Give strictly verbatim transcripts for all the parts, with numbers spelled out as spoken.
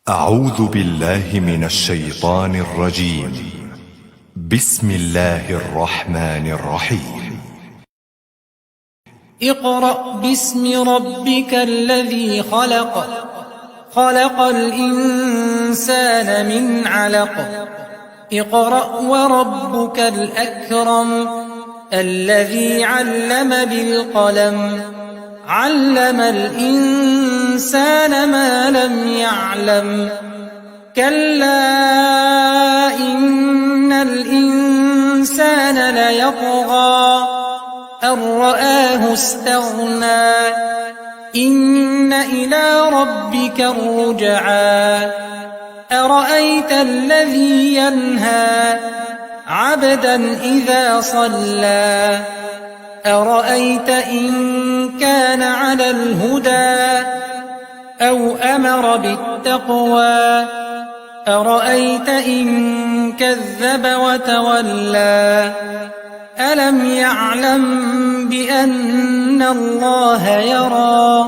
أعوذ بالله من الشيطان الرجيم. بسم الله الرحمن الرحيم. اقرأ باسم ربك الذي خلق. خلق الإنسان من علق. اقرأ وربك الأكرم. الذي علم بالقلم. علم الإنسان ما لم يعلم. كلا إن الإنسان ليطغى. أن رآه استغنى. إن إلى ربك الرجعى. أرأيت الذي ينهى. عبدا إذا صلى. أرأيت إن كان على الهدى. أو أمر بالتقوى. أرأيت إن كذب وتولى. ألم يعلم بأن الله يرى.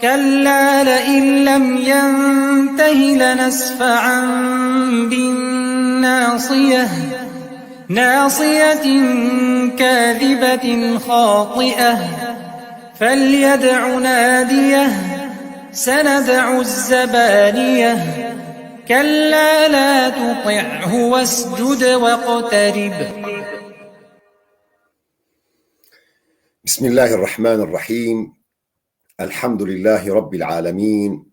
كلا لئن لم ينته لنسفعا بالناصية. ناصية كاذبة خاطئة. فليدع ناديه. سندع الزبانية. كلا لا تطعه واسجد واقترب. بسم الله الرحمن الرحيم. الحمد لله رب العالمين.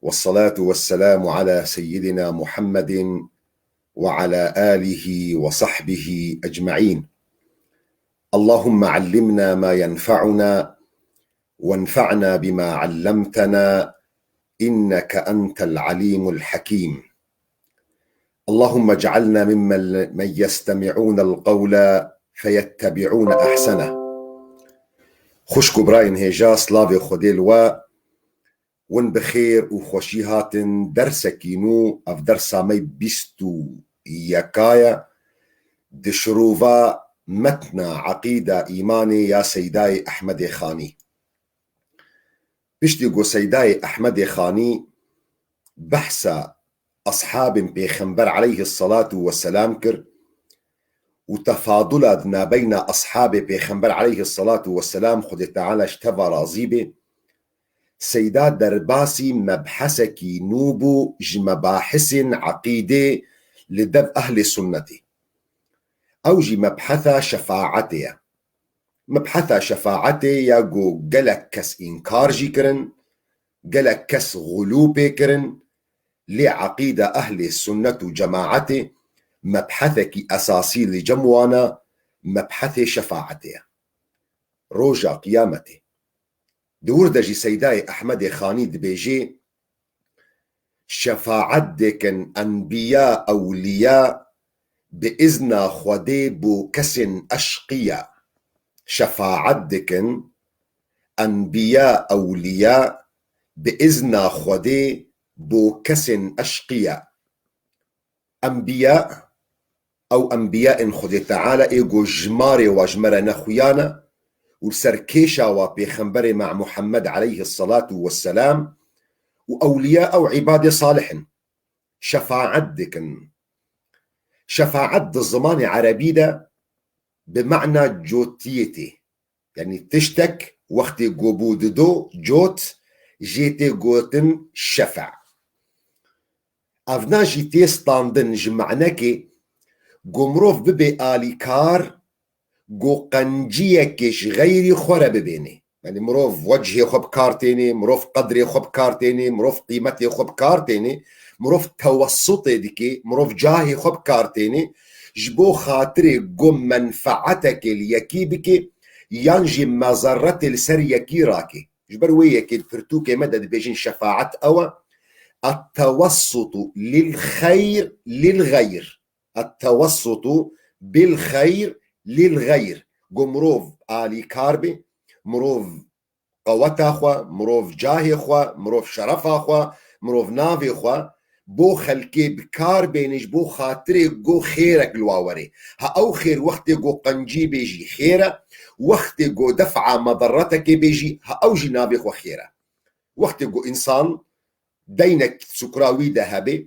والصلاة والسلام على سيدنا محمد وعلى آله وصحبه أجمعين. اللهم علمنا ما ينفعنا وانفعنا بما علمتنا إنك أنت العليم الحكيم. اللهم اجعلنا ممن، من يستمعون القول فيتبعون أحسنه. Xwişk û birayên hêja, slavê Xwedê li we. Win bi xêr û xweşî hatin dersekî nû, ev dersa me bîst û yeka ye, di şirova metna eqîda îmanê ya Seydayê Ehmedê Xanî. Piştî ku Seydayê Ehmedê Xanî behsa ashabên Pêxember aleyhisselatu vesselam kir û tefadula di nabeyna ashabê Pêxember aleyhisselatu vesselam, Xwedê Teala ji teva razî bê, Seyda derbasî mebhesekî nû bû ji mebahisên eqîdê li dev ehlê sunnetê. Ew jî mebhesa şefaetê ye. Mebhesa şefaetê ya ku gelek kes înkar jî kirin, gelek kes xulû pê kirin, lê eqîda ehlê sunnet û cemaetê mebhesekî esasî li cem wan e, mebhesê şefaetê ye. Roja Qiyametê. Di wir de jî Seydayê Ehmedê Xanî dibêjê, şefaet dikin enbiya, ewliya, bi izna Xwedê bo kesên eşqiya. Şefaet dikin enbiya, ewliya, bi izna Xwedê bo kesên eşqiya. Enbiya, ew enbiyayên Xwedê Teala ê ku jimarê wa ji me re ne xuya ne û li ser kêşa wa Pêxemberê me Muhammed aleyhisselatu vesselam û ewliya ew îbadê salih in. Şefaet dikin. Şefaet di zimanê erebî de bi mana cotiyê tê. Yanî tiştek wextê ku bû dido cot, jê tê gotin şefa. Evna jî tê standin ji manekê ku mirov bibe alîkar, ku qenciyekê ji xeyrî xwe re bibêne. Yanî mirov wecihê xwe bi kar têne, mirov qedrê xwe bi kar têne, mirov qîmetê xwe bi kar têne, mirov tewessutê dike, mirov cahê xwe bi kar têne, ji bo xatirê ku menfeetekê li yekî bike, yan jî mezerretê li ser yekî rake. Ji ber wê yekê di pirtûkê me de dibêjin şefaet ew e, التوسط للخير للغير. التوسط بالخير للغير. Ku mirov alîkar be, mirov qeweta xwe, mirov cahê xwe, mirov şerefa xwe, mirov navê xwe bo xelkê bi kar bêne ji bo xatirê ku xêrek li wa were. Ha ew xêr wextê ku qencî bê jî xêr e, wextê ku def'a mederretekê bê jî, ha ew jî navê xwe xêr e. Wextê ku însan deynek sukra wî de hebe,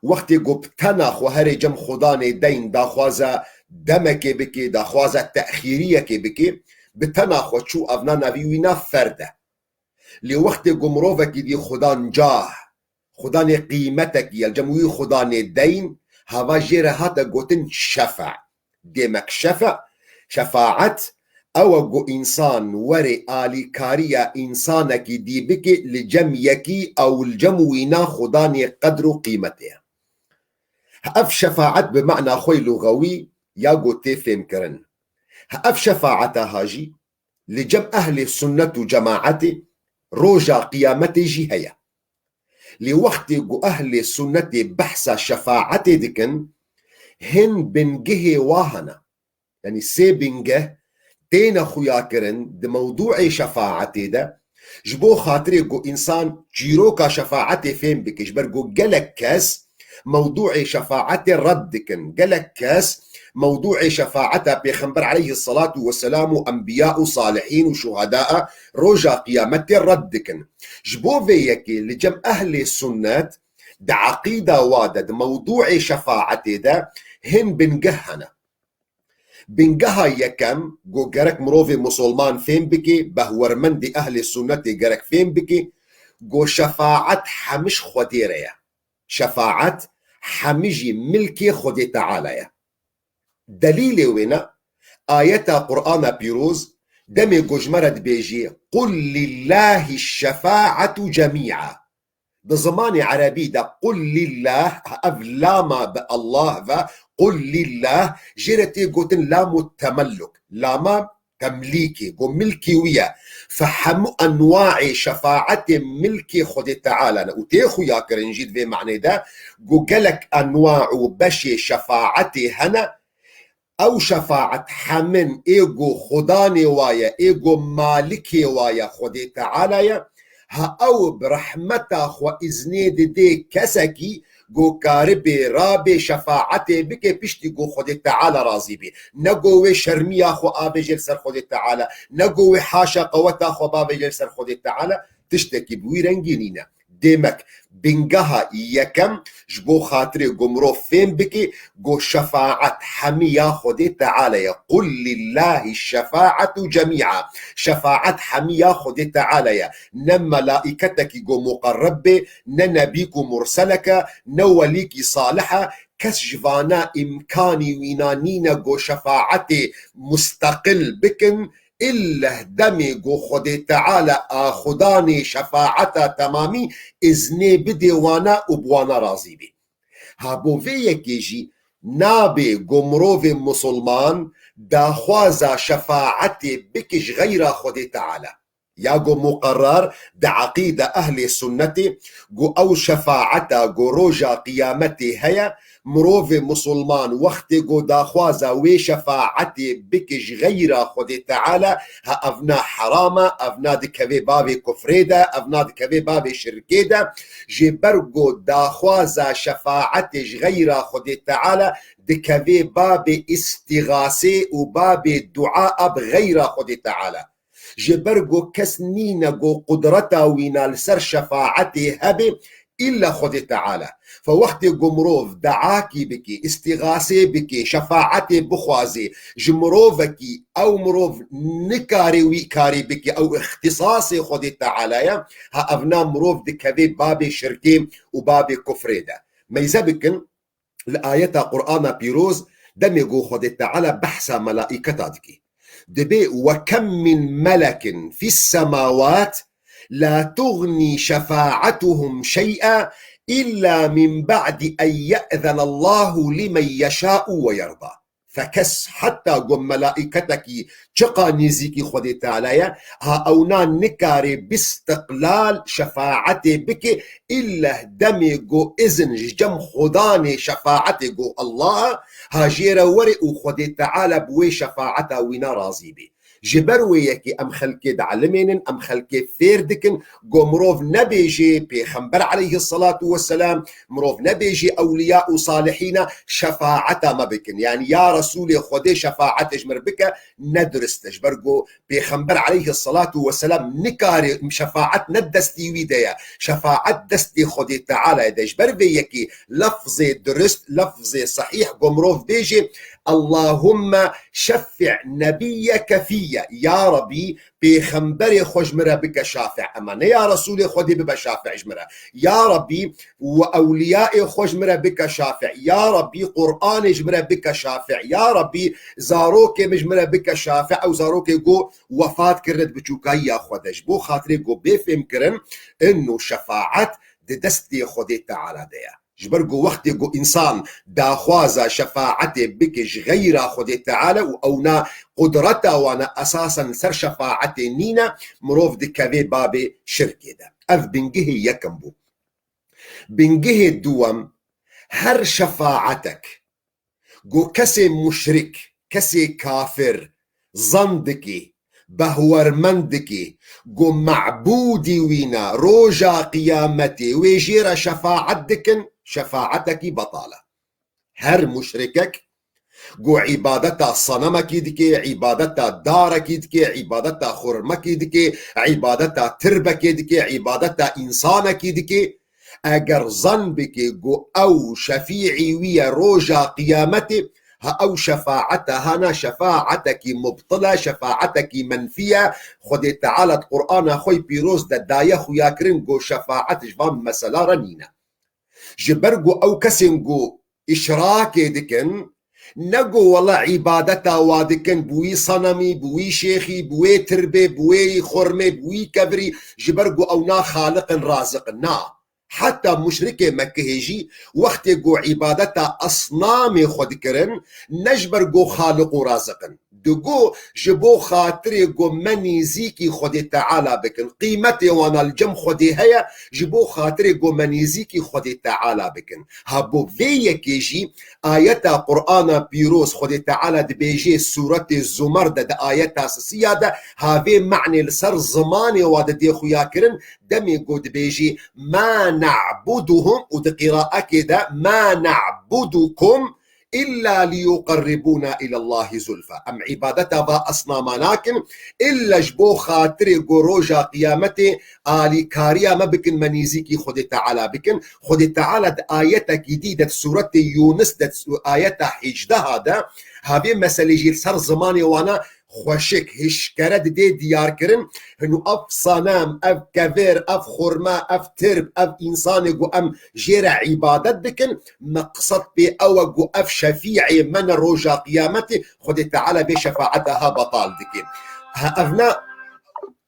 wextê ku bi tena xwe herê cem Xudanê deyn daxwaza demekê bike, daxwaza texîriyekê bike, bi tena xwe çû evna navî wî na ferd e. Lê wextê ku mirovekî dî Xudan cah, Xudanê qîmetekî ya li cem wî Xudanê deyn, hava jê re hate gotin şefa. Demek şefa, şefaet, ew e ku însan were alîkariya însanekî dî bike li cem yekî ew li cem wîna Xudanê qedr û qîmetê ye. Ev şefaet bi mana xwe lugewî ya ku tê fêmkirin. Ev şefaeta ha jî li cem ehlê sunnet û cemaetê roja qiyametê jî heye. Lê wextê ku ehlê sunnetê behsa şefaetê dikin, hin bingehê wa hene. Yanî sê bingeh têne xuyakirin di mewdûê şefaetê de, ji bo xatirê ku însan çîroka şefaetê fêm bike, ji ber ku gelek kes mewdûê şefaetê red dikin. Gelek kes mewdûê şefaeta Pêxember aleyhisselatu vesselam û enbiya û salihîn û şuhada roja qiyametê red dikin. Ji bo vê yekê li cem ehlê sunnet di eqîda wa de, di mewdûê şefaetê de hin bingeh hene. Bingeha yekem, ku gerek mirovê musulman fêm bike, behwermendê ehlê sunnetê gerek fêm bike, ku şefaet hemî ji Xwedê re ye. Şefaet hemî jî milkê Xwedê Teala ye. Delîlê wê ne, ayeta Qur'ana pîroz, demê ku ji me re dibêjî, "Qul lillahi şefaetu cemî'a." Di zimanê erebî de "Qul lillah", ev lama bi Allah ve, "Qul lillah", jê re tê gotin lamu temelluk. Lama temlîkê, ku milkê wî ye. Fe hemû enwaê şefaetê milkê Xwedê Teala ne. Û tê xuya kirin jî di vê manê de, ku gelek enwa û beşê şefaetê hene, ew şefaet hemin ê ku Xudanê wa ye, ê ku malikê wa ye, Xwedê Teala ye, ha ew bi rehmeta xwe îznê didê kesekî ku karibê rabê şefaetê bike, piştî ku Xwedê Teala razî bê. Ne ku wê şermiya xwe avêje li ser Xwedê Teala, ne ku wê haşa qeweta xwe bavêje li ser Xwedê Teala, tiştekî bi wî rengî nîne. Demek, bingeha yekem ji bo xatirê ku mirov fêm bike, ku şefaet hemî ya Xwedê Teala ye. "Qul lillahi şefaetu cemî'a." Şefaet hemî ya Xwedê Teala ye. Ne melaîketekî ku muqerreb be, ne nebî ku murselek e, ne welîkî salih e, kes ji vana îmkanî wîna nîne ku şefaetê musteqil bikin, illeh demê ku Xwedê Teala a Xudanê şefaeta temamî îznê bidê wana û bi wana razî bê. Ha bo vê yekê jî nabe ku mirovê musulman daxwaza şefaetê bike ji xeyra Xwedê Teala. Ya ku muqerrer di eqîda ehlê sunnetê, ku ew şefaeta ku roja qiyametê heye, mirovê musulman wextê ku daxwaza wê şefaetê bike ji xeyra Xwedê Teala, ha evna heram e, evna dikeve bavê kufrê de, evna dikeve bavê şirkê de, ji ber ku daxwaza şefaetê ji xeyra Xwedê Teala dikeve bavê îstîxasê û bavê dua a bi xeyra Xwedê Teala. Ji ber ku kes nîne ku qudreta wîna li ser şefaetê hebe, îlla Xwedê Teala. Fe wextê ku mirov deakî bike, îstîxasê bike, şefaetê bixwaze ji mirovekî, ew mirov nikare wî karê bike, ew îxtîsasê Xwedê Teala ye, ha evna mirov dikeve babê şirkê û babê kufrê de. Meyze bikin, li ayeta Qur'ana pîroz demê ku Xwedê Teala behsa melaîketa dike. Dibê, "Ve kem min melekin fis semawat la tughni şefaetuhum şey'a illa min ba'di en ye'zenallahu limen yeşa'u ve yerda." Fekes heta ku melaîketekî çiqa nêzîkî Xwedê Teala ye, ha ewna nikare bistiqlal şefaetê bike, îlleh demê ku izin ji cem Xudanê şefaetê ku Allah ha jê re were û Xwedê Teala bi wê şefaeta wîna razî bê. Ji ber wê yekê em xelkê dielimênin, em xelkê fêr dikin, go mirov nebêjê Pêxember aleyhisselatu vesselam, mirov nebêjê ewliya û salihîna şefaeta me bikin. Yanî ya Resûlê Xwedê şefaet ji mir bike, ne dirist e. Ji ber go Pêxember aleyhisselatu vesselam nikare, şefaet ne destî wî de ye. Şefaet destê Xwedê Teala de. Ji ber vê yekê lefzê dirist, lefzê sehîh, go mirov bêjê, Allahümme şeffi' nebiyyeke fiyye. Ya Rebî, pêxemberê xwe ji min re bike şafi'. Ema ne ya Resûlê Xwedê bibe şafi' ji min re. Ya Rebî, û ewliyayê xwe ji min re bike şafi'. Ya Rebî, Qur'anê ji min re bike şafi'. Ya Rebî, zarokê min ji min re bike şafi'. Ew zarokê go wefat kirine di biçûkayiya xwe de. Ji bo xatirê go bê fêhm kirin, ino şefaet di destê Xwedê Teala de ye. Ji ber ku wextê ku însan daxwaza şefaetê bike ji xeyra Xwedê Teala û ewna qudreta wana esasen li ser şefaetê nîne, mirov dikeve babê şirkê de. Ev bingehê yekem bû. Bingehê duwem, her şefaetek ku kesê muşrik, kesê kafir zan dikî, behwermend dikî, ku mebûdî wî ne, roja qiyametê wê jê re şefaet dikin, şefaetekî betal e. Her muşrikek ku îbadeta senemekî dike, îbadeta darekî dike, îbadeta xurmekî dike, îbadeta tirbekê dike, îbadeta însanekî dike, eger zan bike ku ew şefîî wî ye roja qiyametê, ha ew şefaet e, ha na şefaetekî mubtil e, şefaetekî menfî ye. Xwedê Teala di Qur'ana xwe yê pîroz de daye xuyakirin ku şefaet ji van mesela re nîne. Ji ber ku ew kesên ku îşrakê dikin, ne ku wela îbadeta wa dikin bi wî senemî, bi wî şêxî, bi wê tirbê, bi wê xurmê, bi wî kevirî, ji ber ku ew na xaliq in, raziq in. Na. Heta muşrikê Mekkehê jî wextê ku îbadeta esnamê xwe dikirin, ne ji ber ku xaliq û raziq in. Digo, ji bo xatirê ku me nêzîkî Xwedê Teala bikin. Qîmetê wana li cem Xwedê heye, ji bo xatirê ku me nêzîkî Xwedê Teala bikin. Ha bo vê yekê jî ayeta Qur'ana pîroz Xwedê Teala dibêjê sûretê Zumer de di ayeta sisiya de, ha vê me'nê li ser zimanê wa didê xuya kirin, demê ku dibêjî, "Ma na'buduhum" û di qîraekê de, "Ma na'budukum illa liyuqerribuna ilallahi zulfa." Em îbadeta va esnama nakin, illa ji bo xatirê ku roja qiyametê alîkariya me bikin, me nêzîkî Xwedê Teala bikin. Xwedê Teala di ayetekî dî de, di sûretê Yûnis de, di ayeta hejdeha de, ha vê meselê jî li ser zimanê wana xweşik, hişkere didê diyar kirin. Hinu ev senem, ev kevir, ev xurme, ev tirb, ev însanê ku em jê re îbadet dikin, meqsed pê ew e ku ev şefî'ê me ne roja qiyametê, Xwedê Teala vê şefaeta ha betal dike. Ha ev na,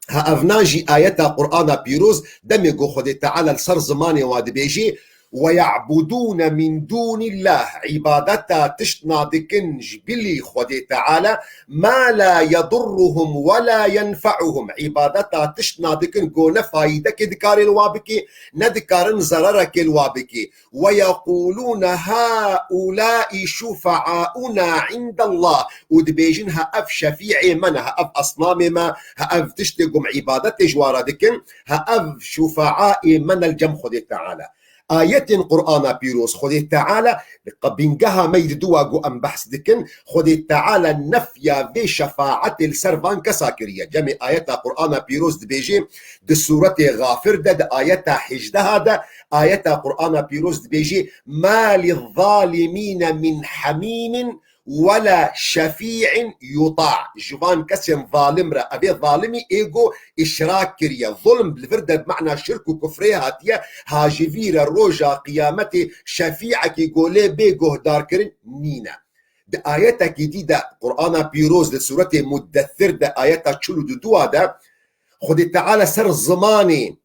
ha ev na jî ayeta Qur'ana pîroz, demê ku Xwedê Teala li ser zimanê wa dibêjê, "Ve ya'budûne min dûnillah", îbadeta tişt nadikin ji bilî Xwedê Teala, "ma la yedurruhum ve la yenfe'uhum", îbadeta tişt nadikin ku ne fayîdekê dikarê li wa bikê, ne dikarin zererekê li wa bikê. "Ve yeqûlûne haulâi şufa'auna indallah", û dibêjin, "Ha ev şefî'ê me ne, ha ev esnamê me, ha ev tiştê ku em îbadetê ji wa re dikin, ha ev şufa'aê me ne li cem Xwedê Teala." Ayetên Qur'ana pîroz Xwedê Teala, bingeha me yê di dua ku em behs dikin, Xwedê Teala nefya vê şefaetê li ser van kesa kiriye. Cemê ayeta Qur'ana pîroz dibêjê, di sûretê Xafir de, di ayeta hejdeha de, ayeta Qur'ana pîroz dibêjê, "Ma lizzalimîne min hemîmin ve la şefî'in yutâ." Ji van kesên zalim re, evê zalimî ê ku îşrak kiriye. Zulm li vir de bi mena şirk û kufrê hatiye, ha ji vî re roja qiyametê şefî'ekî ku lê bê guhdarkirin nîne. Di ayetekî dî de Qur'ana pîroz di sûretê Muddessir de ayeta çil û du de Xwedê Teala ser zimanê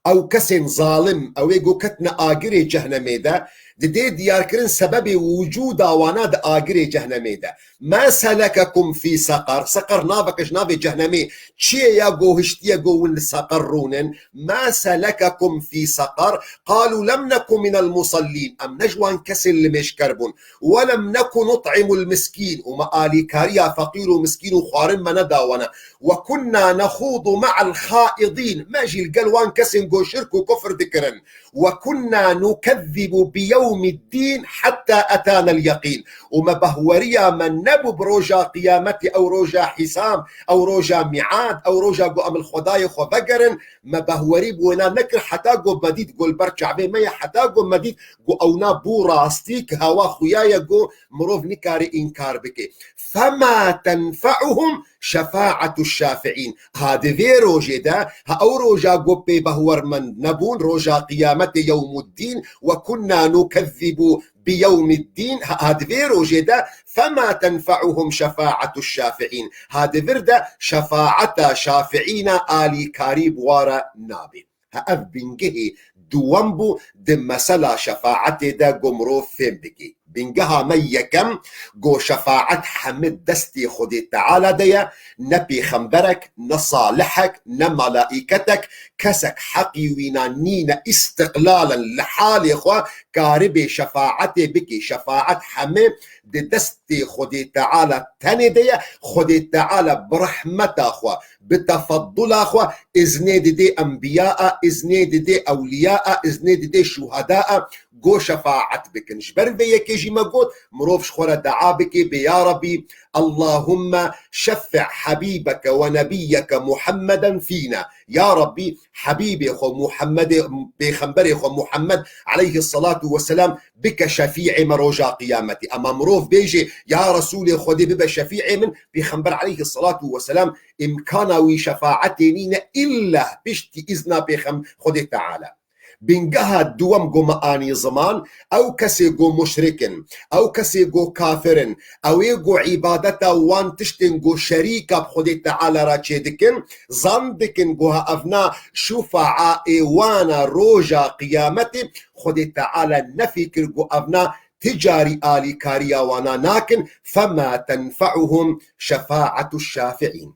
ew kesên zalim, ew ê ku ketine agirê cehnemê de, Didê diyarkirin sebebê wicûda wana di agirê cehnemê de. Ma selekekum fî seqer. Seqer navek ji navê cehnemê. Çiyê ya go hiştiye go win li seqer rûnin? Ma selekekum fî seqer. Qalû lem neku minel musellîn. Em ne ji wan kesên limêjker bûn. Ve lem neku nut'imul miskîn. Û me alîkariya feqîr û miskîn û xwarin me neda wana. Ve kunna nexûdu me'el xaidîn. Me jî li gel wan kesên go şirk û kufr dikirin. Ve kunna nukezzibu bi yewmiddîn hetta etanel yeqîn. Û me behweriya me nebû bi roja qiyametê, ew roja hîsam, ew roja mi'ad, ew roja ku em li Xwedayê xwe vegerin, me behwerî bi wêna nekir heta ku me dît ku li ber çavê me ye, heta ku me dît ku ewna bû rastî ki hewa xuya ye ku mirov nikare înkar bike. Fema tenfe'uhum şefaetu şafi'în. Ha di vê rojê de, ha ew roja ku pê behwermend nebûn, roja qiyametê yewmuddîn, ve kunna nukezzibu bi yewmiddîn, ha, ha di vê rojê de, fema tenfe'uhum şefaetu şafi'în. Ha di vir de şefaeta şafi'îna alîkarî bi wa re nabe. Ha ev bingehê duwem bû di mesela şefaetê de ku mirov fêm bike. Bingeha me yekem, ku şefaet hemi destê Xwedê Teala de ye, ne pêxemberek, ne salihek, ne malaîketek, kesek heqî wîna nîne îstiqlalen li halê xwe karibê şefaetê bike. Şefaet hemi di destê Xwedê Teala tenê de ye. Xwedê Teala bi rehmeta xwe, bi tefeddula xwe iznê didê enbiyaa, iznê didê ewliyaa, iznê didê şuhedaa, go şefaet bikin. Ji ber vê yekê jî me got, mirov ji xwe re dua bike, bê ya Rabbî, Allahumme şeffi' habîbeke ve nebiyyeke Muhammeden fîna. Ya Rabbî, Habîbê xwe Muhammedê, pêxemberê xwe Muhammed aleyhissalatu vesselam bike şefî'ê me roja qiyametê. Ema mirov bêje, ya Resûlê Xwedê bibe şefî'ê min, pêxember aleyhissalatu vesselam îmkana wî şefaetê nîne, îlla piştî îzna pêxem-, Xwedê Teala. Bingeha duwem ku me anî ziman, ew kesê ku muşrik in, ew kesê ku kafir in, ew ê ku îbadeta wan tiştên ku şerîka bi Xwedê Teala re çêdikin, zan dikin ku ha evna şufa'a ê wana roja qiyametê Xwedê Teala nefî kir ku evna ti carî alîkariya wana nakin, fema tenfe'uhum şefaetu şafi'în.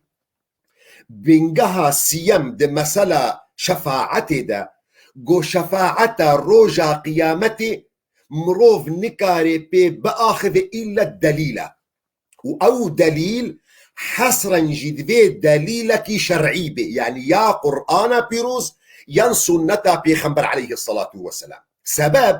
Bingeha siyem di mesela şefaetê de, go şefaeta roja qiyametê mirov nikare pê biaxive îlle delîl e. Û ew delîl hesren jî divê delîlekî şer'î be, yanî ya Qur'ana pîroz, yan sunneta Pêxember aleyhissalatu vesselam. Sebeb,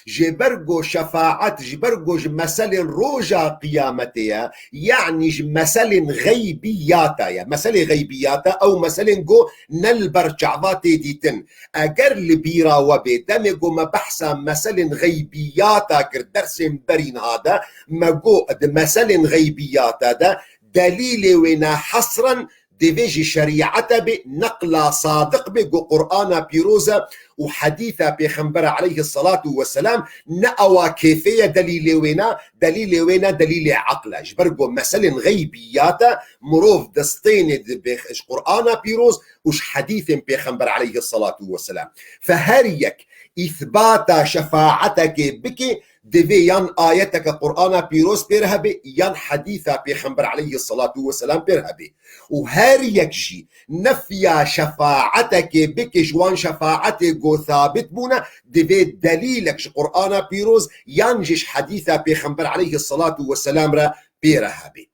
ji ber ku şefaet, ji ber ku ji meselên roja qiyametê ye, yanî ji meselên xeybiyata ye. Meselê xeybiyata, ew meselên ku ne li ber çava tê dîtin. Eger li bîra we bê, demê ku me behsa meselên xeybiyata kir, dersên berî niha de, me got, di meselên xeybiyata de, delîlê wê ne hesren divê ji şerîete bê, neqla sadiq bê, ku Qur'ana pîroz e û hedîsa Pêxembera aleyhissalatu vesselam ne ewa kêfê ye delîlê wê ne, delîlê wê ne delîlê eql e. Ji ber ku meselên xeybiyat e, mirov destênê dibe ji Qur'ana pîroz û ji hedîsên Pêxember aleyhissalatu vesselam. Fe her yek îthbata şefaatekê bike, divê yan ayeteke Qur'ana pîroz pê re hebe, yan hedîsa Pêxember aleyhissalatu vesselam pê re hebe. Û her yek jî nefya şefaatekê bike ji wan şefaetê ku sabit bûne, divê delîlek ji Qur'ana pîroz yan jî ji hedîsa Pêxember aleyhissalatu vesselam re pê re hebe.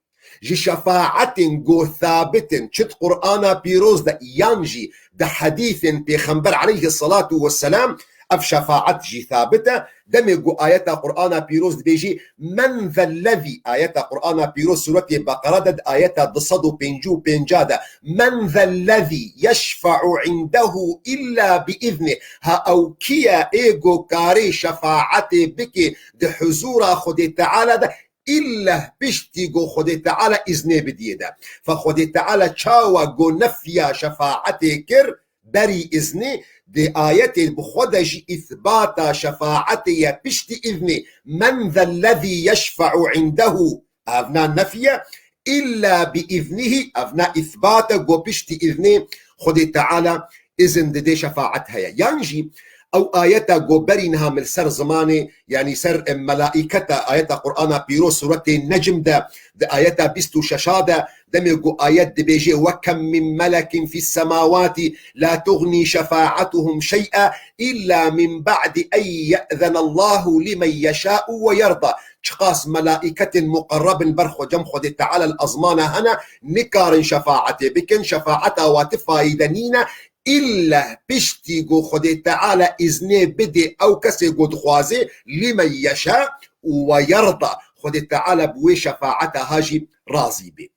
Ji şefaetên ku sabit in, çi di Qur'ana pîroz de yan jî di hedîsên Pêxember aleyhissalatu vesselam, ev şefaet jî sabit e. Demê ku ayeta Qur'ana pîroz dibêjî, "Men zellezî", ayeta Qur'ana pîroz, suretê Beqera de, di ayeta du sed û pêncî û pênc de, "Men zellezî yeşfe'u indehu illa bi iznih." Ha ew kî ye ê ku karê şefaetê bike di huzûra Xwedê Teala de, îlle piştî ku Xwedê Teala îznê bidiyê de. Fe Xwedê Teala çawa ku nefya şefaetê kir, berî îznê, di ayetê bi xwe de jî îthbata şefaetê ye piştî îznê. "Men zellezî yeşfe'u indehu." Evna nefye, "illa bi iznihî", evna îthbat e ku piştî îznê Xwedê Teala îzin didê şefaet heye. Yan jî Ew ayeta ku berî niha min li ser zimanê, yanî ser, e, melaîketa, ayeta Qur'ana Pîroz, Sûretê Necm de, di ayeta bîst û şeş de, demê ku ayet dibêje: "Ve kem min melekin fis semawati la tugnî şefaetuhum şey'a illa min ba'di en ye'zene Allahu limen yeşa'u ve yerda." Çiqas melaîketên muqerreb in ber xwe cem Xwedê Teala li ezmana hene, nikarin şefaetê bikin, şefaeta wa ti fayîde nîne, îlle piştî ku Xwedê Teala îznê bidê ew kesê ku dixwaze, limen yeşa û ve yerda, Xwedê Teala bi wê şefaeta ha jî razî bê.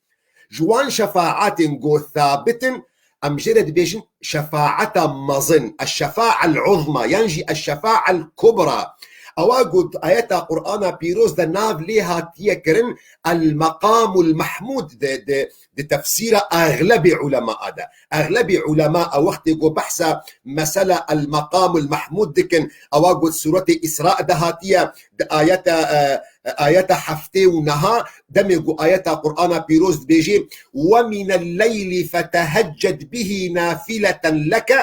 Ji wan şefaetên ku thabit in, em jê re dibêjin şefaeta mezin, eşşefael uzma, yan jî eşşefael kubra. Ewa ku ayeta Qur'ana Pîroz de nav lê hatiye kirin, el meqamul mahmud, di, di, di tefsîra exlebê ulema de. Exlebê ulema, a wextê ku behsa mesela el meqamul mahmud dikin, ewa ku Sûretê Îsra de hatiye, di ayeta, e, ayeta heftê û neha, demê ku ayeta Qur'ana Pîroz dibêje: "Ve minel leyli fetehecced bihi nafileten leke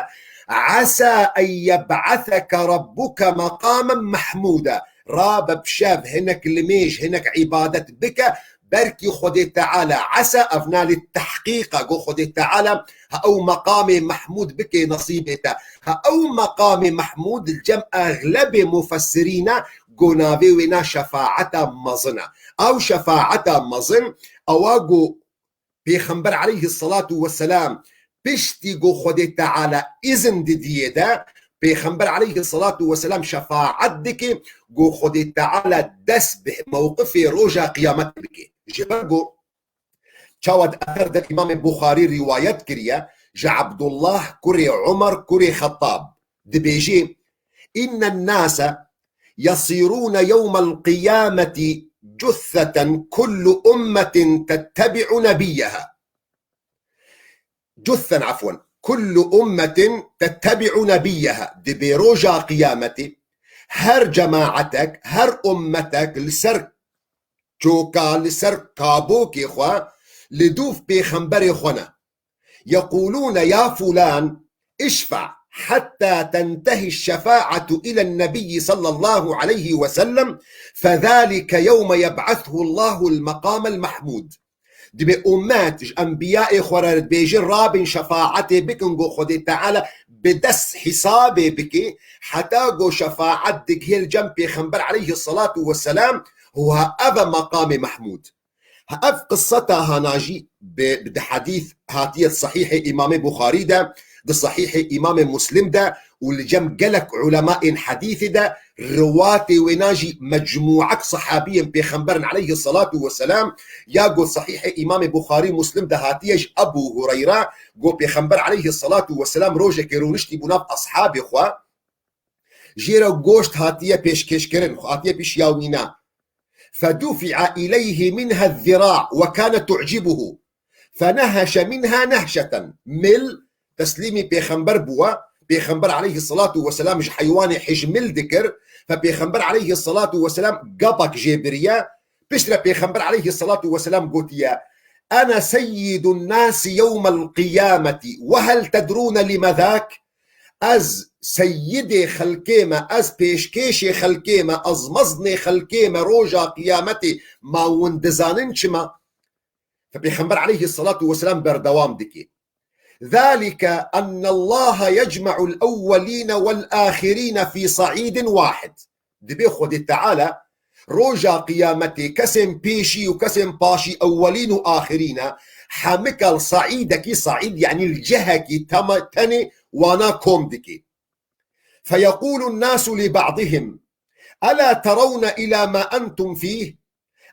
asa en yeb'aseke rabbuke meqamen mahmuda." Rabe bi şev hinek limêj, hinek îbadet bike, belkî Xwedê Teala, esa ev nalê tehqîq e, ku Xwedê Teala ha ew meqamê mehmûd bike nesîbê te. Ha ew meqamê mehmûd li cem exlebê mufessirîn e, ku navê wê ne şefaeta mezin e. Ew şefaeta mezin, ewa ku Pêxember aleyhisselatu vesselam piştî ku Xwedê Teala îzin didiyê de, Pêxember aleyhisselatu vesselam şefaet dike ku Xwedê Teala dest bi mewqifê roja qiyametê bike. Ji ber ku çawa di eser de Îmamê Buxarî rîwayet kiriye, ji Abdullah kurê Umar kurê Xettab dibêje: "Înnen nase yesîrûne yewmel qiyameti cusseten kullu ummetin tettebi'u nebiyyeha." Cussen, afwen. "Kullu ummetin tettebi'u nebiyyeha." Dibê roja qiyametê her cemaetek, her ummetek li ser çoka, li ser kabokê xwe li dûv pêxemberê xwe ne. "Yeqûlûne ya fûlan, işfe' hetta tentehî şefaetu ilen nebiyyi sallallahu aleyhi ve sellem, fezalike yewme yeb'athullahul meqamel mahmûd." Dibê ummet ji enbiyayê xwe re dibêje, rabin şefaetê bikin, ku Xwedê Teala bi dest hesabê bike, heta ku şefaet digihê li cem Pêxember aleyhisselatu vesselam, û ha ev e meqamê mehmûd. Ha ev qisseta hana jî bi, bi di hedîs hatiye di Sahîhê Îmamê Buxarî de, di Sahîhê Îmamê Muslim de û li cem gelek ulemayên hedîsê de, riwatê wêna jî mecmûek sehabiyên Pêxemberin aleyhisselatu vesselam, ya got Sahîhê Îmamê Buxarî Muslim de hatiye ji Ebû Hureyre, got Pêxember aleyhisselatu vesselam rojekê rûniştî bû nav eshabê xwe, jê re goşt hatiye pêşkêşkirin, hatiye pêşiya wîna. "Fedufi'a ileyhi minha zira ve kane tu'cibuhu. Feneheşe minha nehşeten." Mil teslîmî pêxember bûwe. Pêxember aleyhisselatu vesselam ji heywanê hij mil dikir. Fe pêxember aleyhisselatu vesselam gapek jê biriye. Piştre pêxember aleyhisselatu vesselam gotiye: "Ene seyyidun nasi yewmel qiyameti ve hel tedrûne lime zak?" Ez seyidê xelkê me, ez pêşkêşê xelkê me, ez meznê xelkê me roja qiyametê, ma hûn dizanin çima? Fe Pêxember aleyhisselatu vesselam berdewam dike: "Zalike ennallaha yecma'ul ewwelîne vel ahirîne fî sa'îdin wahid." Dibê Xwedê Teala roja qiyametê kesên pêşî û kesên paşî, ewwelîn û axirîn e, hemika li saîdekî, saîd yanî li cihekî tema-, tenê wana kom dike. Feyeqûlun nasu li ba'dihim: "Ela terawne ila ma entum fîh?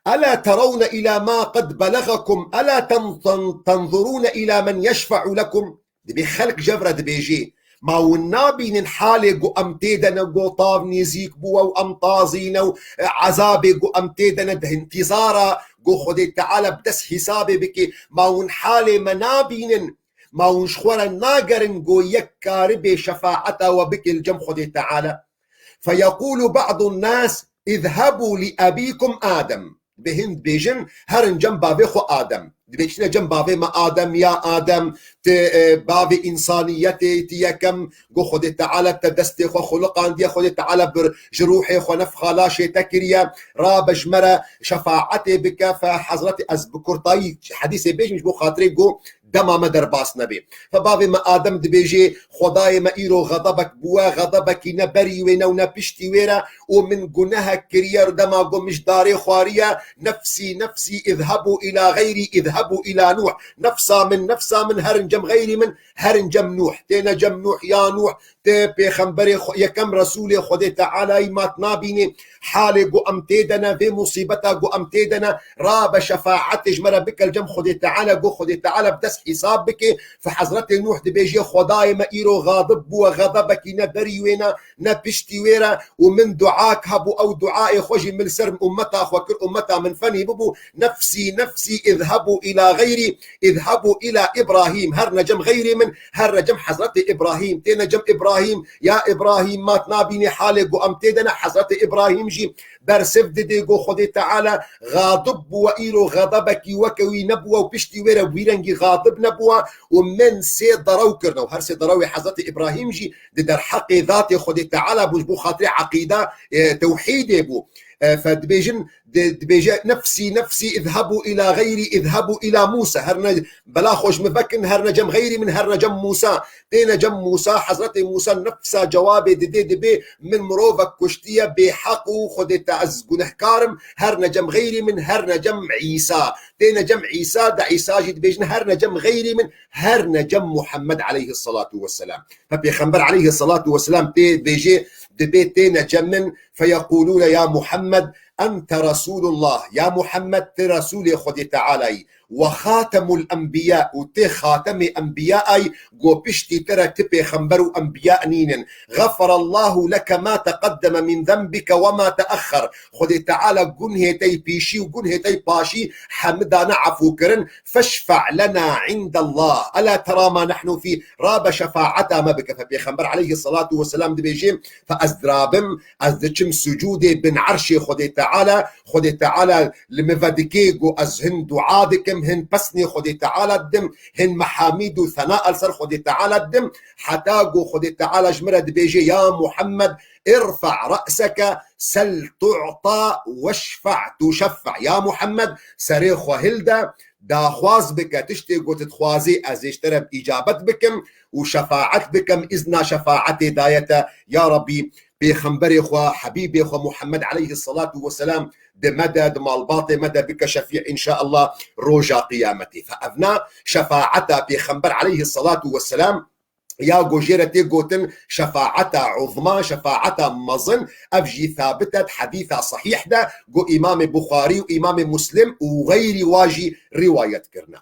Ela terawne ila ma qed belegakum? Ela ten-, ten-, tenzurûne ila men yeşfe'u lekum?" Dibê xelk jev re dibêjê: "Ma hûn nabînin halê ku em tê de ne, ku tav nêzîk bûwe û em tazî ne û, e, ezabê ku em tê de ne, di intîzara ku Xwedê Teala bi dest hîsabê bike, ma hûn halê me nabînin? Ma hûn ji xwe re nagerin ku yek karibê şefaeta we bike li cem Xwedê Teala?" Feyeqûlu ba'dun nas: "Îzhebû li ebîkum Adem." Bi hin dibêjin, herin cem bavê xwe Adem. Dibêjine cem bavê me Adem, ya Adem, ti, e, bavê însaniyetê, ti yekem, go Xwedê Teala te destê xwe xuliqandiye, Xwedê Teala bir ji ruhê xwe nefxa laşê te kiriye, rabe ji me re şefaetê bike, fe Hezretê, ez bi kurtayî hedîsê bêjim ji bo xatirê go dema me derbas nebê. Fe bavê me Adem dibêjê, Xwedayê me îro xedebek bûwe, xedebekî ne berî wê ne û ne piştî wê re û min gunehek kiriye, dema go min ji darê xwariye, nefsî, nefsî, izhebû îla xeyrî, izhebû îla Nûh. Nefsa min, nefsa min, herin cem xeyrî min, herin cem Nûh. Têne cem Nûh, ya Nûh, tê pêxemberê xwe, yekem Resûlê Xwedê Tealayî mat nabînê, halê ku em tê de ne, vê musîbeta ku em tê de ne, rabe şefaetê ji me re bike li cem Xwedê Teala, ku Xwedê Teala bi dest hîsab bike. Fe Hezretê Nûh dibêje, Xwedayê me îro xadib bû, we xedebekî ne berî wê ne, ne piştî wê re û min duak hebû, ew duayê xwe jî min li ser ummeta xwe kir, ummeta min fenî bibû, nefsî, nefsî, izhebû îla xeyrî, izhebû îla Îbrahîm, herne cem xeyrê min, herne cem Hezretê Îbrahîm, têne cem Îbrahîm, ya Îbrahîm, mat nabînî halê ku em tê de ne, Hezretê Îbrahîm jî bersiv didê ku Xwedê Teala xadib bûwe, îro xedebekî weke wî nebûwe û piştî wê re wî rengî xadib nebûwe û min sê derew kirine û her sê derewê Hezretê Îbrahîm jî di derheqê zatê Xwedê Teala bû, ji bo xatirê eqîda, e, tewhîdê bû. E, fe dibêjin, di-, dibêje, "Nefsî, nefsî, izhebû îla xeyrî, izhebû îla Mûsa." Herne bela xwe ji min vekin, herne cem xeyrî min, herne cem Mûsa. Têne cem Mûsa, Hezretê Mûsa nefsa cewabê didê, dibê, "Min mirovek kuştiye bêheq û Xwedê te ez gunehkar im, herne cem xeyrî min, herne cem Îsa." Têne cem Îsa, de Îsa jî dibêjin, "Herne cem xeyrî min, herne cem Muhammed aleyhisselatu vesselam." Fe Pêxember aleyhisselatu vesselam tê dibêje, dibê têne cem min, "Feyequlûne ya Muhammed, ente Resulullah." Ya Muhammed, ti Resûlê Xwedê Tealayî. "Ve xatemul enbiya", û ti xatemê enbiyayî, go piştî te re ti pêxember û enbiya nînin. "Xeferallahu leke ma teqeddeme min zenbike ve ma teexxer." Xwedê Teala gunhê te yî pîşî û gunhê te yî paşî hemidane efû kirin. "Feşfe' lena indallah. Ela tera ma nehnu fî." Rabe şefaeta me bike. Fe Pêxember aleyhisselatu vesselam dibêje, "Fe ez dirabim, ez diçim sucûdê bin erşê Xwedê Teala. Xwedê Teala li min vedikê ku ez hin dua dikim, hin pesnê Xwedê Teala didim, hin mehamîd û thena li ser Xwedê Teala didim. Heta ku Xwedê Teala ji min re dibêje, ya Muhammed, irfe' re'seke, sel tu'ta, veşfe' tuşeffe'. Ya Muhammed, serê xwe hilde, daxwaz bike, tiştê ku tu dixwazî, ez ê ji te re îcabet bikim û şefaet bikim, îzna şefaetê daye te." Ya Rabbî, Pêxemberê xwe, Hebîbê xwe Muhammed aleyhisselatu vesselam di me de, di malbatê me de bike şefî, înşaallah, roja qiyametê. Fe evna şefaeta Pêxember aleyhisselatu vesselam, ya ku jê re tê gotin şefaeta uzma, şefaeta mezin, ev jî thabit e di hedîsa sehîh de, ku Îmamê Buxarî û Îmamê Muslim û xeyrî wa jî rîwayet kirine.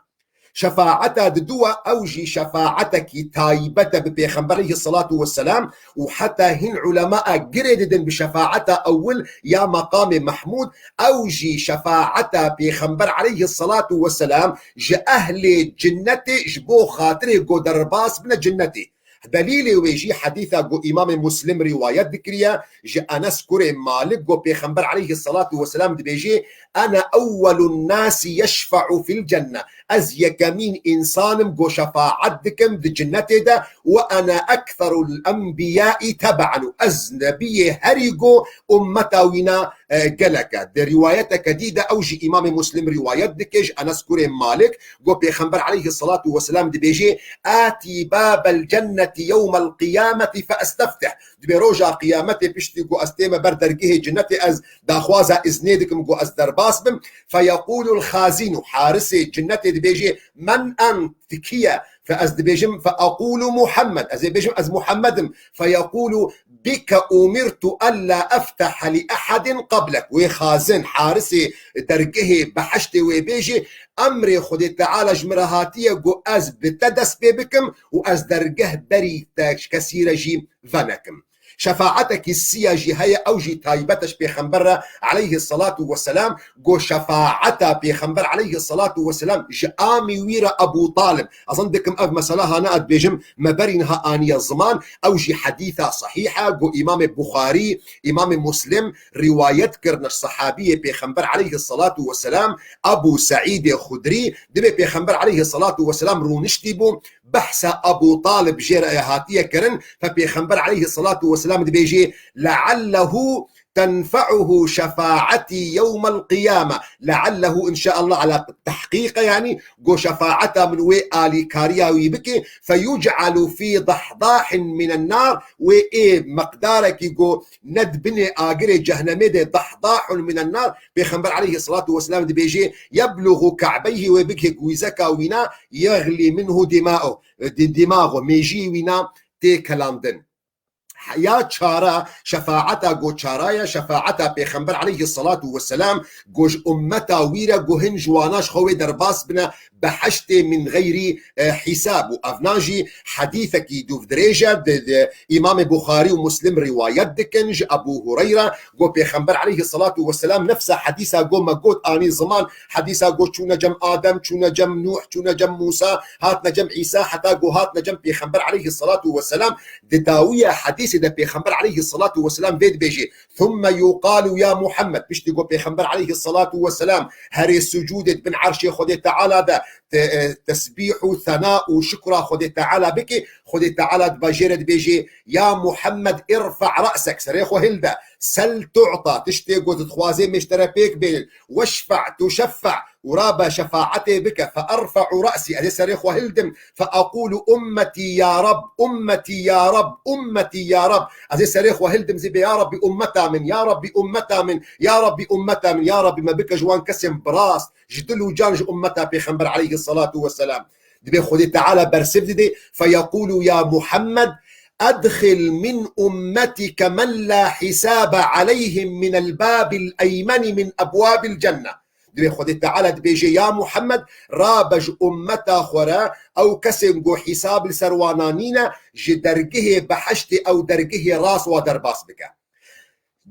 Şefaeta diduwa, ew jî şefaatekî taybet e bi Pêxember aleyhisselatu vesselam û heta hin ulema girê didin bi şefaeta ewil ya meqamê Mehmûd, ew jî şefaeta Pêxember aleyhisselatu vesselam ji ehlê cinnetê ji bo xatirê ku derbas bine cinnetê. Delîlê wê jî hedîsa ku Îmamê Muslim rîwayet dikiriye, ji Enes kurê Malik, ku Pêxember aleyhisselatu vesselam dibêje, "Ene ewwelun nasi yeşfe'u fil cenne." Ez yekemîn însan im ku şefaet dikim di cinnetê de, "Ve ene ekserul enbiyai tebe'en." Û ez nebiyê herî ku ummeta wîna, e, gelek e. Di rîwayeteke dî de ew jî Îmamê Muslim rîwayet dike ji Enes kurê Malik, ku Pêxember aleyhisselatu vesselam dibêje, "Atî babel cenneti yewmel qiyameti fe esteftih." Dibê roja qiyametê piştî ku ez tême ber dergehê cinnetê, ez daxwaza îznê dikim ku ez derbas bim. Feyeqûlul xazînu, harisê cinnetê dibêje, "Men ent?" Ti kî ye? Fe ez dibêjim, "Fe aqulu Muhammed." Ez ê bêjim, "Ez Muhammed im." Feyequlu, "Bike umirtu ella eftehe li ehadin qablek." Wê xazin, harisê dergehê behiştê wê bêjê, "Emrê Xwedê Teala ji min re hatiye ku ez bi te dest pê bikim û ez dergeh berî te kesî re jî venekim." Şefaatekî siya jî heye, ew jî taybet e ji Pêxember re aleyhisselatu vesselam. Go şefaeta Pêxember aleyhisselatu vesselam ji amî wî re Ebu Talib. Ez zan dikim ev mesela hane ez dibêjim me berî niha aniye ziman. Ew jî hedîsa sehîh e. Go Îmamê Buxarî, Îmamê Muslim rîwayet kirine ji sehabiyê Pêxember aleyhisselatu vesselam, Ebu Seîdê Xudrî, dibê Pêxember aleyhisselatu vesselam rûniştî bû, behsa Ebu Talib jê re hatiye kirin, fe Pêxember aleyhisselatu vesselam dibêjê, "Leallehu tenfe'uhu şefaetî yewmel qiyame." Leallehu, inşaallah, ala tehqîqe, yanî go şefaeta min wê alîkariya wî bike, feyuc'alu fî dahdahin minen nar, wê ê miqdarekî go ne di binê agirê cehnemê de, dahdahun minen nar, Pêxember aleyhisselatu vesselam dibêjê, "Yeblugu ka'beyhi", wê bigihê gwîzeka wîna, "yeglî minhu dima'u", di-, dimaxu, mêjiyê wîna tê kelandin. Ya çara, şefaeta go çara ye, şefaeta Pêxember aleyhisselatu vesselam go ji ummeta wî re go hin ji wana ji xwe wê derbas bine, behiştê min geyri, e, hîsab. Û evna jî hedîsekî dûvdirêj e, di, di, Îmamê Buxarî û Muslim rîwayet dikin ji Ebû Hureyre, go Pêxember aleyhisselatu vesselam nefsa hedîsa go me got anî ziman, hedîsa go çûne cem Adem, çûne cem Nûh, çûne cem Mûsa, hatne cem Îsa, heta go hatne cem Pêxember aleyhisselatu vesselam. Di dawiya hedîsê de Pêxember aleyhisselatu vesselam vê dibêjê, "Thumme yuqalu ya Muhammed", piştî go Pêxember aleyhisselatu vesselam herê sucûdê di bin erşê Xwedê Teala de te-, e, tesbîh û thena û şukra Xwedê Teala bike, Xwedê Teala di bajêre dibêjê, "Ya Muhammed, irfa' ra'sek", serê xwe hilde, "sel tu'ta", tiştê ku tu dixwazê mêj te re pêk bênin, "weşfa' tuşeffa'", û rabe şefaetê bike, "fe erfe'u ra'sî", ez ê serê xwe hildim, "fe aqulu ummetî ya Rab, ummetî ya Rab, ummetî ya Rab", ez ê serê xwe hildim, zî bê, "Ya Rabbî ummeta min, ya Rabbî ummeta min, ya Rabbî ummeta min, ya Rabbî me bike ji wan kesên bi rast, ji dil û can ji ummeta Pêxember aleyhisselatu vesselam." Dibê Xwedê Teala bersiv dide, "Feyekulu ya Muhammed, edxil min ummetike men la hisabe aleyhim minel babil eymeni min ebwabil cenne." Dibê Xwedê Teala dibêje, "Ya Muhammed, rabe ji ummeta xwe re, ew kesên ku hîsab li ser wana nîne, ji dergehê behiştê ew dergehê rast wa derbas bike."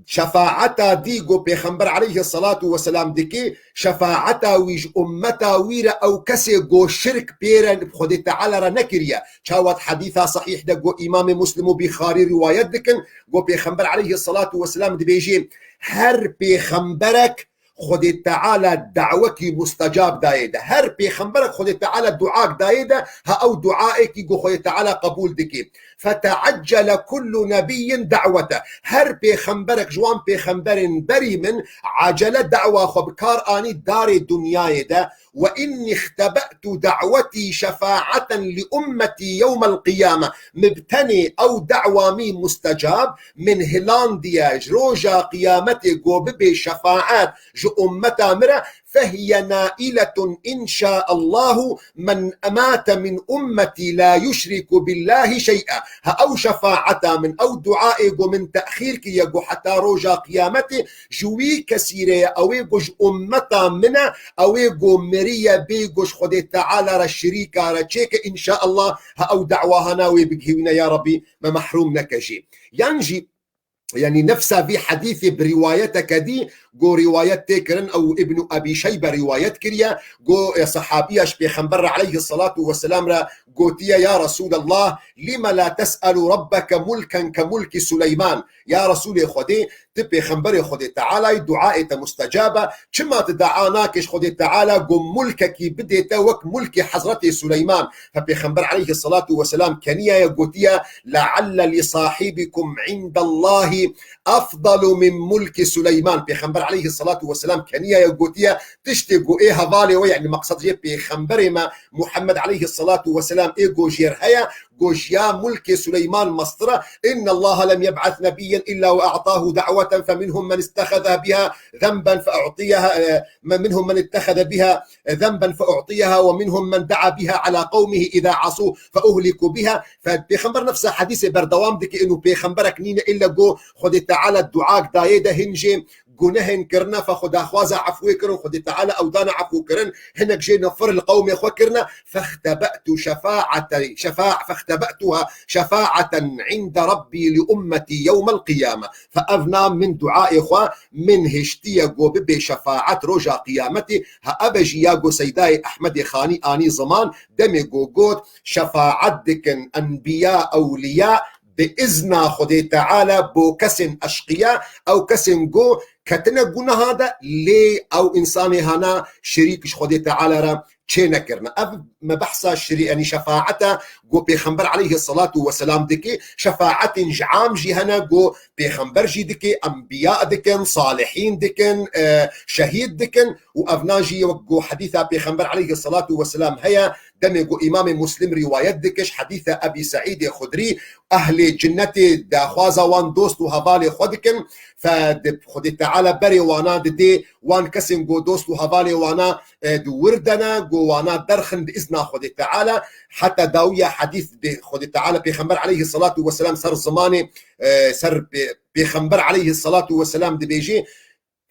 Şefaeta dî ku Pêxember aleyhisselatu vesselam dike, şefaeta wî ji ummeta wî re ew kesê ku şirk pê re Xwedê Teala re nekiriye. Çawa di hedîsa sehîh de ku Îmamê Muslim û Bîxarî rîwayet dikin, ku Pêxember aleyhisselatu vesselam dibêje, her pêxemberek Xwedê Teala dawekî mustecab dayê de. Her pêxemberek Xwedê Teala duak dayê de, ha ew duayekî ku Xwedê Teala qebûl dike. Feteeccele kullu nebiyyin da'wete. Her pêxemberek ji wan pêxemberên berî min acele dawa xwe bi kar anî darê dinyayê de. Ve inni ixtebe'tu da'wetî şefaeten li ummetî yewmel qiyame. Min bi tenê ew dawa min mustecab, min hilandiye ji roja qiyametê ku bibe şefaet ji ummeta min re, fehiye nailetun inşaallahu men emate min ummetî la yuşriku billahi şey'a. Ha ew şefaeta min, ew duayê ku min texîr kiriye ku heta roja qiyametê ji wî kesî re ye, ew ê ku ji ummeta min e, ew ê ku miriye bê ku ji Xwedê Teala re şirîka re çêke, inşaallah, ha ew dawahana wê bigihîne, ya Rabbî me mehrûm neke jî. Yan jî, yanî nefsa vî hedîsê bi rîwayeteke dî, ku rîwayet tê kirin, ew Îbnû Ebî Şeybe rîwayet kiriye, ku, e, sehabiya ji Pêxember re aleyhisselatu vesselam re gotiye, "Ya Resûlallah, lime la tes'elu rabbeke mulken ke mulki Suleyman?" Ya Resûlê Xwedê, tu Pêxemberê Xwedê Tealayî, duayê te mustecab e, çima tu dua nakê ji Xwedê Teala ku mulkekî bidê te wek mulkê Hezretê Suleyman? Fe Pêxember aleyhisselatu vesselam keniyaye gotiye, "Lealle li sahibikum indallahi afdalu min mulki Suleyman." Pêxember aleyhisselatu vesselam keniyaye gotiye, tiştê ku ê hevalê we, yanî meqsed jê pêxemberê me Muhammed aleyhisselatu vesselam ê ku jêr heye, ku ji ya mulkê Suleyman mestir e, "Innallaha lem yeb'as nebiyyen illa ve a'tahu da'weten feminhum men itteheze biha zenben fe'utiyeha, e, minhum men itteheze biha zenben fe'utiyeha ve minhum men da'a biha ala qewmihi iza asu feuhliku biha." Fe Pêxember nefsa hedîsê berdewam dike, inu pêxemberek nîne illa ku Xwedê Teala duak dayê de, hin jê gunehên kirine, fe xwe daxwaza efwê kirin, Xwedê Teala ew dane efw kirin, hinek jê nifir li qewmê xwe kirine, fextebe'tu şefaate, şefa-, fextebe'tuha şefaeten inde Rabbî li ummetî yewmel qiyame. Fe ev na min duayê xwe min hiştiye go bibe şefaet roja qiyametê, ha ev e jî ya go Seydayê Ehmedê Xanî anî ziman, demê go got, şefaet dikin enbiya, ewliya, bi izna Xwedê Teala bo kesên eşqiya, ew kesên go ketine gunaha de, lê ew insanê hana şirîk ji Xwedê Teala re çê nekirine. Ev me behsa şirî, yanî şefaeta go Pêxember aleyhisselatu vesselam dike, şefaetên ji am jî hene go Pêxember jî dike, enbiya dikin, salihîn dikin, e, şehîd dikin û evna jî wek go hedîsa Pêxember aleyhisselatu vesselam heye, demê ku Îmamê Muslim rîwayet dike ji hedîsa Ebî Seîdê Xudrî, ehlê cinnetê daxwaza wan dost û hevalê xwe dikin, fe di Xwedê Teala berê wana didê, wan kesên ku dost û hevalê wana, e, di wir de ne, ku wana derxin bi izna Xwedê Teala, heta dawiya hedîs bi Xwedê Teala Pêxember aleyhisselatu vesselam ser zimanê, e, ser pê-, Pêxember aleyhisselatu vesselam dibêjê,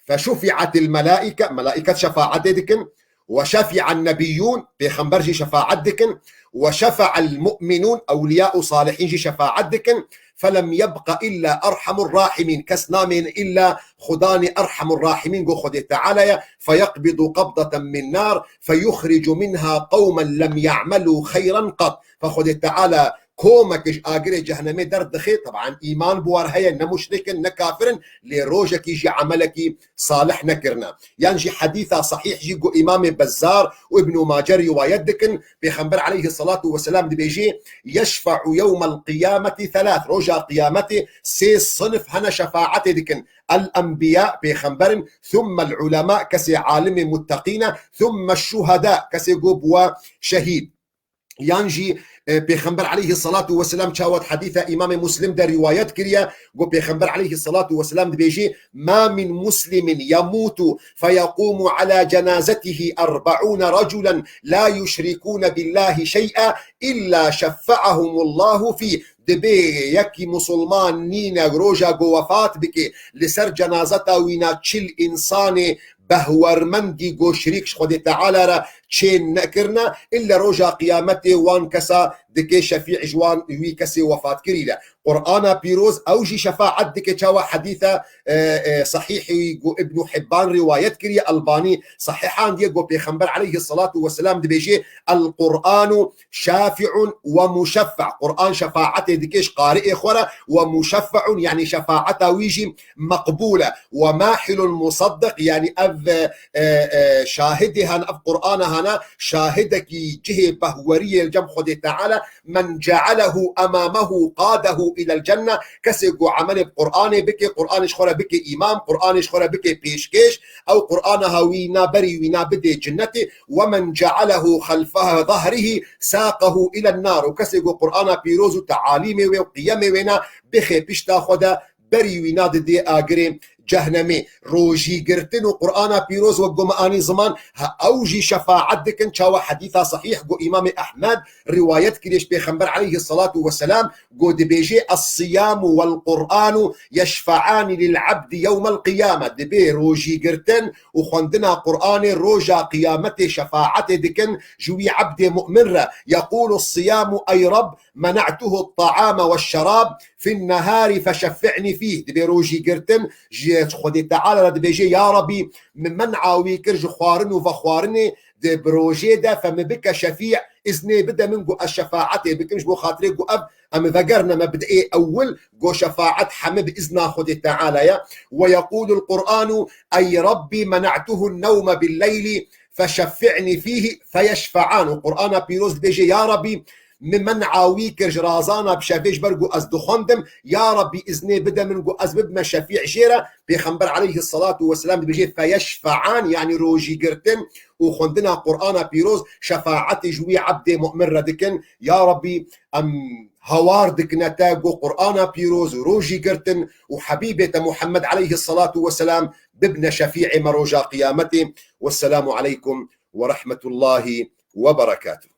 فشفعت الملائكة، ملائكة شفاعتê dikin، وشفع النبيون، pêxember jî şefaet dikin، وشفع المؤمنون، ewliya û salihîn jî şefaet dikin، فلم يبق إلا أرحم الراحمين، kes namêne îlla Xudanê Erhemur Rahimîn, go Xwedê Teala ye، فيقبض قبضة من نار، فيخرج منها قوما لم يعملوا خيرا قط. Fe Xwedê Teala komek ji agirê cehennemê derdixe, teban îman bi wan heye, ne muşrik in, ne kafir in, lê rojekî jî emelekî salih nekirine. Yan jî hedîsa sahîh jî ku Îmamê Bezzar û Îbnû Mace rîwayet dikin, Pêxember aleyhisselatu vesselam dibêjê, يشفع يوم القيامة ثلاث، roja qiyametê sê sinif hene şefaetê dikin. الأنبياء، pêxember in، ثم العلماء، kesê alimê mutteqî ne، ثم الشهداء، kesê ku bûwe şehîd. Yan jî, e, Pêxember aleyhisselatu vesselam çawa di hedîsa Îmamê Muslim de rîwayet kiriye, got Pêxember aleyhisselatu vesselam dibêjê, ما من مسلم يموت فيقوم على جنازته أربعون رجلا لا يشركون بالله شيئا إلا شفعهم الله فيه. Dibê yekî musulman nîne roja ku wefat bike, li ser cenazeta wî na çil însanê behwermendî ku şirîk ji Xwedê Teala re çê nekirine, îlle roja qiyametê wan kesa dike şefî ji wan wî kesê wefatkirî re. Qur'ana pîroz ew jî şefaet dike, çawa hedîsa, e, e, sahîhî ku Ibnû Hibban rîwayet kiriye, Elbanî sahihandiye, ku Pêxember aleyhisselatu vesselam dibêje, القرآن شافع ومشفع. Qur'an şefaetê dike ji qari'ê xwe re, ومشفع، yanî şefaeta wî jî meqbûl e. وماحل مصدق، yanî ev, e, e, şahidê hana, ev Qur'ana hana, şahidekî cihê behweriyê li cem Xwedê Teala, من جعله أمامه قاده إلى الجنة، kesê ku emelê bi Qur'anê bike, Qur'anê ji xwe re bike îmam, Qur'anê ji xwe re bike pêşkêş, ew Qur'ana ha wî na berî wî na bidê cinnetê, ومن جعله خلف ظهره ساقه إلى النار. Û kesê ku Qur'ana pîroz û tealimê wê û qiyemê wê na bixê pişta xwe de, berî wî na didê agirê cehnemê. Rojî girtin û Qur'ana pîroz wek ku me anî ziman, ha ew jî şefaet dikin, çawa hedîsa sahîh ku Îmamê Ehmed rîwayet kiriye ji Pêxember aleyhisselatu vesselam, ku dibêje, الصيام والقرآن يشفعان للعبد يوم القيامة. Dibê rojî girtin û xwendina Qur'anê roja qiyametê şefaetê dikin ji wî ebdê mu'min re. يقول الصيام أي رب منعته الطعام والشراب في النهار فشفعني فيه. Dibê rojî girtin ji Xwedê Teala re dibêje, ya Rebî, min men'a wî kir ji xwarin û vexwarinê di bi rojê de, fe min bike şefî, iznê bide min ku ez şefaetê bikim, ji bo xatirê ku ev em vegerine me bid'ê ewil, ku şefaet heme bi izna Xwedê Teala ye. ويقول القرآن أي رب منعته النوم بالليل فشفعني فيه فيشفعان. Û Qur'ana pîroz dibêje, ya Rebî, min men'a wî kir ji razana bi şevê ji ber ku ez dixwendim, ya Rebî, iznê bide min ku ez bibime şefî jê re. Pêxember aleyhisselatu vesselam dibêje, feyeşfe'an, yanî rojî girtin û xwendina Qur'ana pîroz şefaetê ji wî ebdê mu'min re dikin. Ya Rebî, em hawar dikine te ku Qur'ana pîroz û rojî girtin û Hebîbê te Muhammed aleyhisselatu vesselam bibine şefî'ê me roja qiyametê. Wesselamu aleykum ve rahmetullahi ve berekatuh.